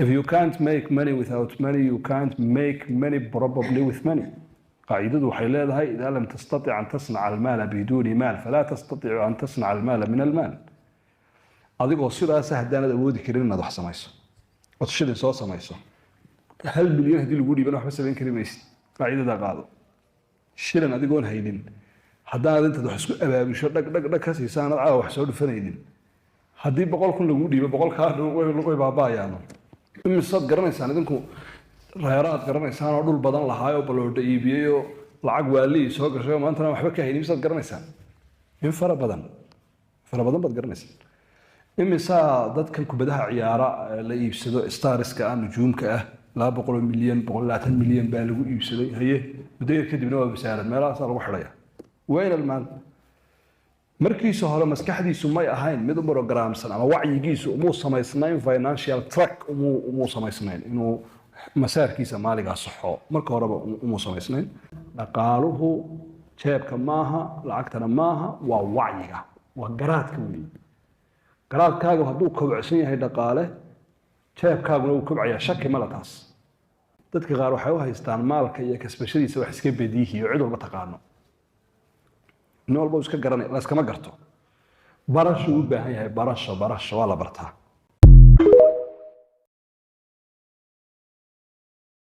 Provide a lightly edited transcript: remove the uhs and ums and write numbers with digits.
If you can't make money without money, you can't make money probably with money. Qaacidadu waxay leedahay: إذا لم تستطع أن تصنع المال بدون مال، فلا تستطيع أن تصنع المال من المال. Adigoo sidaas haddaanad awoodi karin inaad wax samayso ood shilin soo samayso, 1 milyan haddii lagu dhiibana waxba samayn kari maysid. Qaacidadaa qaado. Shilin adigoon haynin, haddaanad intaad wax isku abaabusho dhag dhag dhag ka siisa aanad caawa wax soo dhufanaynin, haddii 100,000 lagu dhiibo, boqolkaa way baaba'ayaan. Imisaad garanaysaan idinku reeraad garanaysaan oo dhul badan lahaayoo baloodha iibiyey oo lacag waalii soo gashay oo maantana waxba ka haynin? Imisaad garanaysaan? In fara badan, fara badan baad garanaysaan. Imisaa dadkan kubadaha ciyaara la iibsado, stars-ka ah, nujuumka ah, 200 milyan, 120 milyan baa lagu iibsaday? Haye, muddo yar kadibna waa wasaarad meelahaasaa lagu xidhaya. وأين المال? Markiisa hore maskaxdiisu may ahayn mid u programsan ama wacyigiisu umuu samaysnayn financial track, umuu samaysnayn inuu masaarkiisa maaligaa saxo. Marka horeba umuu samaysnayn. Dhaqaaluhu jeebka maaha, lacagtana maaha, waa wacyiga, waa garaadka weeye. Garaadkaaga hadduu kobocsan yahay dhaqaale, jeebkaaguna wuu kobcayaa, shaki mala taas. Dadka qaar waxay u haystaan maalka iyo kasbashadiisa wax iska bediihi oo cid walba taqaano, nin walba uu iska garanay. Layskama garto, barashuu u baahan yahay. Barasho, barasho waa la bartaa.